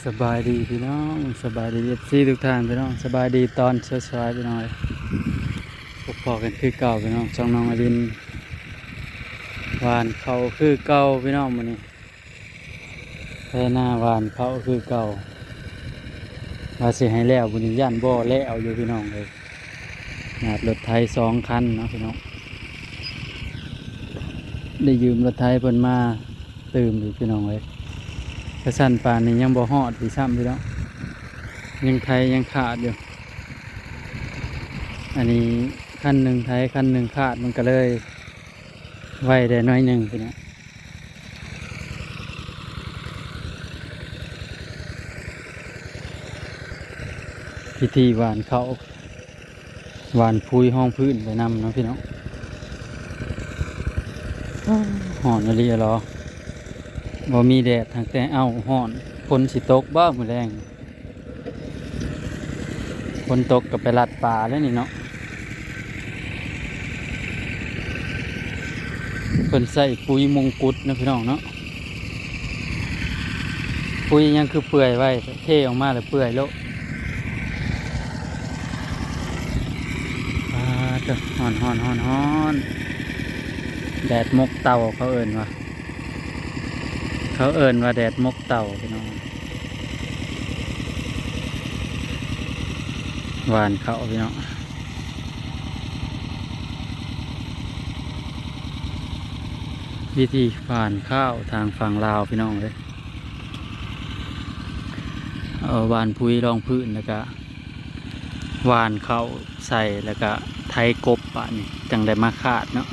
ສະບາຍດີພີ່ນ້ອງ ສະບາຍດີເອັຟຊີທຸກທ່ານພີ່ນ້ອງ ສະບາຍດີຕອນສວາຍໆພີ່ນ້ອງເອີຍ ພົບພໍ້ກັນຄືເກົ່າພີ່ນ້ອງ ຊ່ອງນ້ອງອາລິນ ຫວ່ານເຂົ້າຄືເກົ່າພີ່ນ້ອງ ມື້ນີ້ໄຖນາຫວ່ານເຂົ້າຄືເກົ່າ ວ່າຊິໃຫ້ແລ້ວ ມື້ນີ້ຢ້ານບໍ່ແລ້ວຢູ່ພີ່ນ້ອງເອີຍ. ນາດລົດໄຖສອງຄັນເນາະພີ່ນ້ອງ ໄດ້ຢືມລົດໄຖເພິ່ນມາຕື່ມອີກພີ່ນ້ອງເອີຍ ກະຊັ້ນປານນີ້ຍັງບໍ່ຮອດອີກຊ້ຳພີ່ນ້ອງ ຍັງໄຖຍັງຂາດຢູ່ ອັນນີ້ຄັນໜຶ່ງໄຖຄັນໜຶ່ງຂາດ ມັນກະເລີຍໄວໄດ້ໜ້ອຍໜຶ່ງພີ່ນ້ອງ. ພິທີຫວ່ານເຂົ້າ ຫວ່ານປຸ໋ຍຮອງພື້ນໄປນຳເນາະພີ່ນ້ອງ ຮ້ອນອີ່ຫຼີຫຼໍ ບໍ່ມີແດດ ຫາກແຕ່ ເອົ້າ ຮ້ອນ ຝົນຊິຕົກບໍ່ມື້ແລງ ຝົນຕົກກະໄປລັດປ່າແລ້ວນີ້ເນາະ ເພິ່ນໃສ່ປຸ໋ຍມົງກຸດເນາະພີ່ນ້ອງເນາະ ປຸ໋ຍຫຍັງຄືເປື່ອຍໄວ ເທອອກມາແລ້ວເປື່ອຍໂລດ ປາດເຕີ ຮ້ອນໆໆໆ ແດດໝົກເຕົ່າເຂົາເອີ້ນວ່າ ເຂົາເອີ້ນວ່າແດດໝົກເຕົ່າພີ່ນ້ອງ ຫວ່ານເຂົ້າພີ່ນ້ອງ ວິທີຫວ່ານເຂົ້າທາງຝັ່ງລາວພີ່ນ້ອງເອີຍ ເອົາຫວ່ານປຸ໋ຍຮອງພື້ນ ແລ້ວກະຫວ່ານເຂົ້າໃສ່ ແລ້ວກະໄຖກົບ ບາດນີ້ຈັ່ງໄດ້ມາຄາດເນາະ.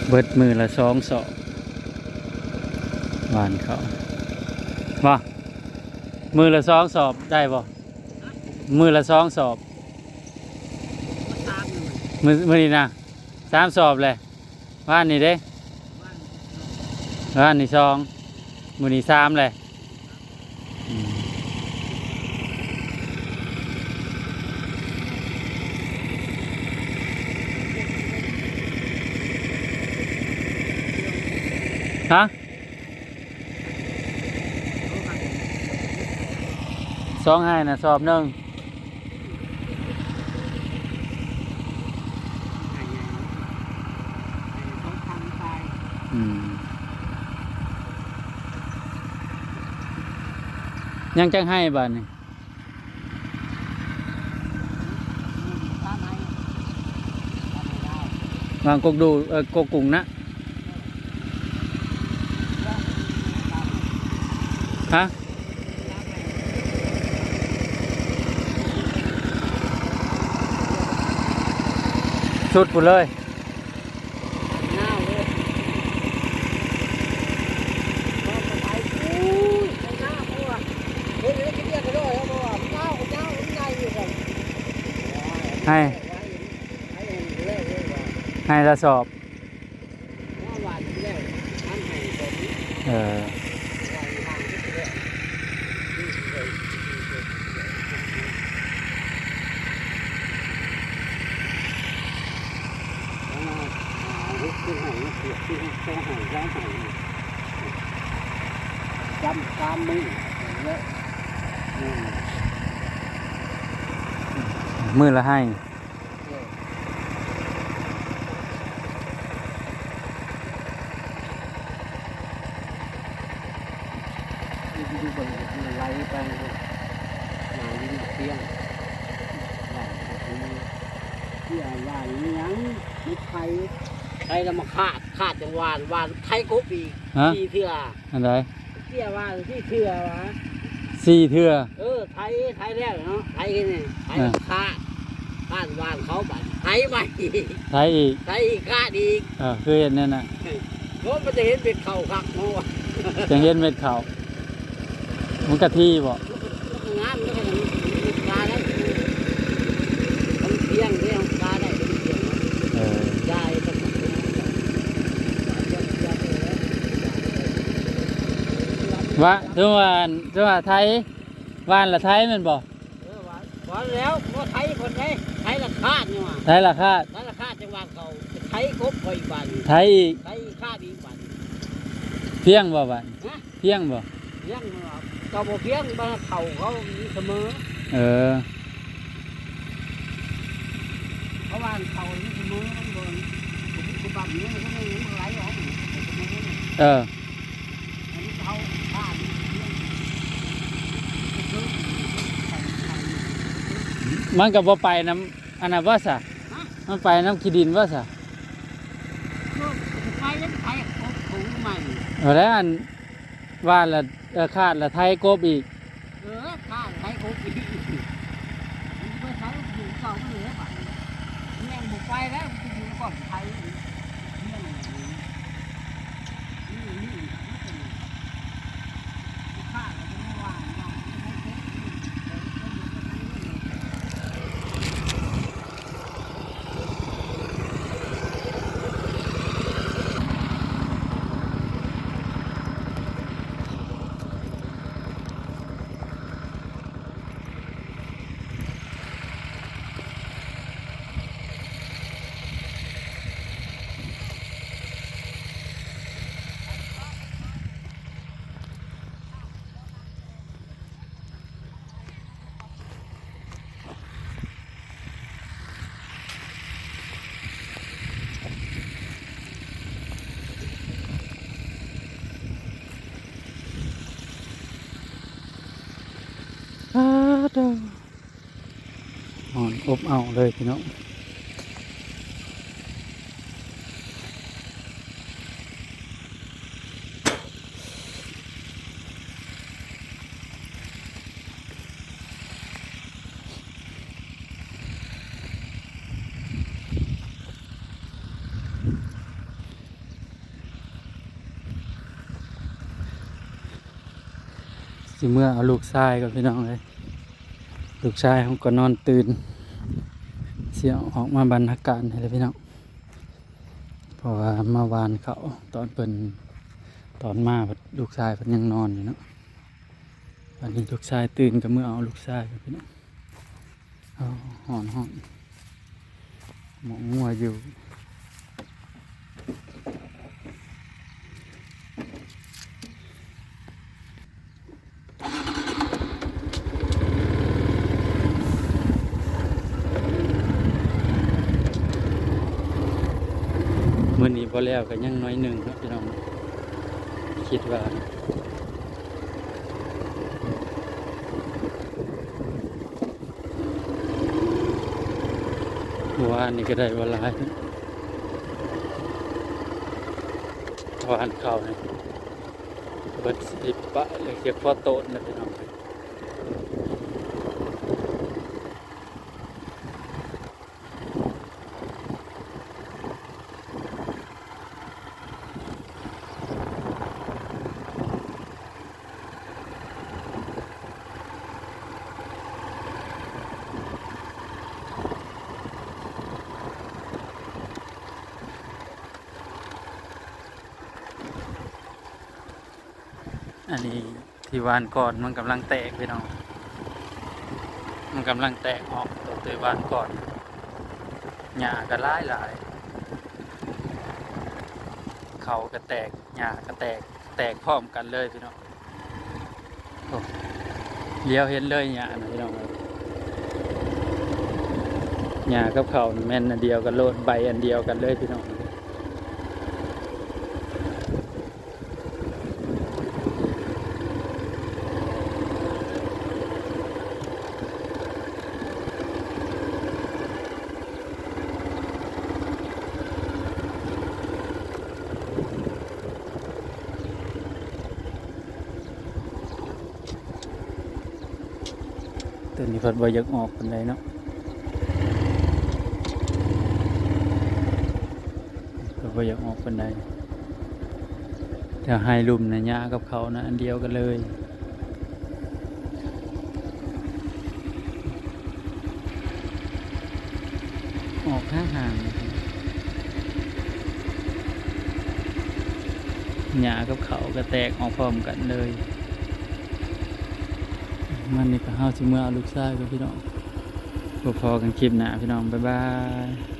ເບິດມື້ລະສອງສອບ ຫວ່ານເຂົ້າ ບໍ່ ມື້ລະສອງສອບໄດ້ບໍ່? ມື້ລະສອງສອບ ມື້ ມື້ນີ້ນະ ສາມສອບແຫຼະ ວານນີ້ເດ້ ວານນີ້ສອງ ມື້ນີ້ສາມແຫຼະ ຮະ? ສອງໄຮ່ນະສອບໜຶ່ງ ອືມ ຍັງຈັກໄຮ່ບາດນີ້? ຫວ່າງກົກດູ ເອີ ກົກກຸງນະ ຮະ? ສຸດພຸ້ນເລີຍ. ໄຮ່ ໄຮ່ລະສອບ ເອີ. ມື້ລະໄຮ່. ໄປຫາຢູ່ເຕີງ ເສຍຫຍັງ ໄປລະມາຄາດ ຄາດຈັ່ງຫວ່ານ ຫວ່ານໄຖກົບອີກ ຮະ? ສີ່ເທື່ອ ອັນໃດ? ເສຍຫວ່ານສີ່ເທື່ອຫວາ? ສີ່ເທື່ອ. ເອີ ໄຖ ໄຖແລ້ວເນາະ ໄຖນີ້ ໄຖ ອ່າ ຄາດ ຄາດຫວ່ານເຂົ້າ ບາດໄຖໃໝ່ ໄຖອີກ ໄຖອີກ ຄາດອີກ. ເອີ ຄືເຮັດແນວນັ້ນ ໂອ້ ມັນຈະເຫັນເມັດເຂົ້າຄັກເນາະ ຈັ່ງເຫັນເມັດເຂົ້າ ມັນກະຖີ່ບໍ? ງາມເດ້ ມັນກາໄດ້ ມັນພຽງເດ້ ມັນກາໄດ້ ມັນພຽງ. ເອີ ຢາໄປ ຢາໄປ ວ່າ ຄືວ່າ ຄືວ່າໄຖ ຫວ່ານລະໄຖແມ່ນບໍ່? ເອີ ຫວ່ານ ຫວ່ານແລ້ວ ບໍ່ໄຖເພິ່ນເດ້ ໄຖລະຄາດນີ້ຫວ່າ ໄຖລະຄາດ ໄຖລະຄາດຈັ່ງຫວ່ານເຂົ້າ ໄຖກົບຂ້ອຍບາດນີ້ ໄຖອີກ ໄຖຄາດອີກບາດນີ້ ພຽງບໍ່ບາດນີ້? ຮະ? ພຽງບໍ່? ພຽງ ກໍບໍ່ພຽງ ບາດເຂົ້າເຂົາມີສະເໝີ ເອີ ເພາະວ່າເຂົາມີສະເໝີ ມັນບໍ່ ບໍ່ບຸບບໍ່ບັບ ມັນບໍ່ໄຫຼອອກ ເອີ ອັນນີ້ເຂົາພາດ ມັນກໍບໍ່ໄປນຳ ອັນນັ້ນບໍ່ຊະ? ຮະ? ມັນໄປນຳຂີ້ດິນບໍ່ຊະ? ກໍໄປແລ້ວ ໄປເອົາຂອງໃໝ່ ເອົາແລ້ວ ອັນ ຫວ່ານລະ ເອີ ຄາດລະໄຖກົບອີກ ເອີ ຄາດໄຖກົບອີກ ມັນໄປໃສ ຢູ່ເກົ່າມັນແລ້ວບາດນີ້ ແມ່ນບໍ່ໄປແລ້ວ ມັນຢູ່ກ່ອນໄຖ ແມ່ນ ປາດໂທ້ ຮ້ອນອົບເອົ້າເລີຍພີ່ນ້ອງ. ຊິເມືອເອົາລູກຊາຍກ່ອນພີ່ນ້ອງເອີຍ ລູກຊາຍເຮົາກໍນອນຕື່ນ ຊິເອົາອອກມາບັນນາກາດໃຫ້ເລີຍພີ່ນ້ອງ ເພາະວ່າມາຫວ່ານເຂົ້າຕອນເພິ່ນ ຕອນມາ ລູກຊາຍເພິ່ນຍັງນອນຢູ່ເນາະ ບັດນີ້ລູກຊາຍຕື່ນກໍເມືອເອົາລູກຊາຍພີ່ນ້ອງ. ໂອ້ ຮ້ອນໆ ໝອງງົວຢູ່ ມື້ນີ້ບໍ່ແລ້ວກໍຍັງໜ້ອຍໜຶ່ງເນາະພີ່ນ້ອງ ຄິດວ່າ. ເມື່ອວານນີ້ກໍໄດ້ບໍ່ຫຼາຍ ຫວ່ານເຂົ້ານີ້ເບິດສິບປາຍ ເຫຼືອພຽງພໍໂຕນນະພີ່ນ້ອງ. ອັນນີ້ທີ່ຫວ່ານກ່ອນມັນກຳລັງແຕກພີ່ນ້ອງ ມັນກຳລັງແຕກອອກ ໂຕທີ່ຫວ່ານກ່ອນ ຫຍ້າກໍຫຼາຍໆ ເຂົ້າກໍແຕກ ຫຍ້າກໍແຕກ ແຕກພ້ອມກັນເລີຍພີ່ນ້ອງ. ໂອ້ ຫຼຽວເຫັນເລີຍຫຍ້ານະພີ່ນ້ອງເອີຍ ຫຍ້າກັບເຂົ້ານີ້ແມ່ນອັນດຽວກັນໂລດ ໃບອັນດຽວກັນເລີຍພີ່ນ້ອງ. ໂຕນີ້ເພິ່ນບໍ່ຢາກອອກປານໃດເນາະ ເພິ່ນບໍ່ຢາກອອກປານໃດ ແຕ່ໄຮ່ລຸ່ມນະ ຫຍ້າກັບເຂົານະ ອັນດຽວກັນເລີຍ. ອອກຫ່າງໆ ຫຍ້າກັບເຂົາກໍແຕກອອກພ້ອມກັນເລີຍ. ມັນນີ້ກໍເຮົາຊິເມືອເອົາລູກຊາຍກ່ອນພີ່ນ້ອງ. ພໍ້ກັນຄລິບໜ້າພີ່ນ້ອງ ບາຍບາຍ.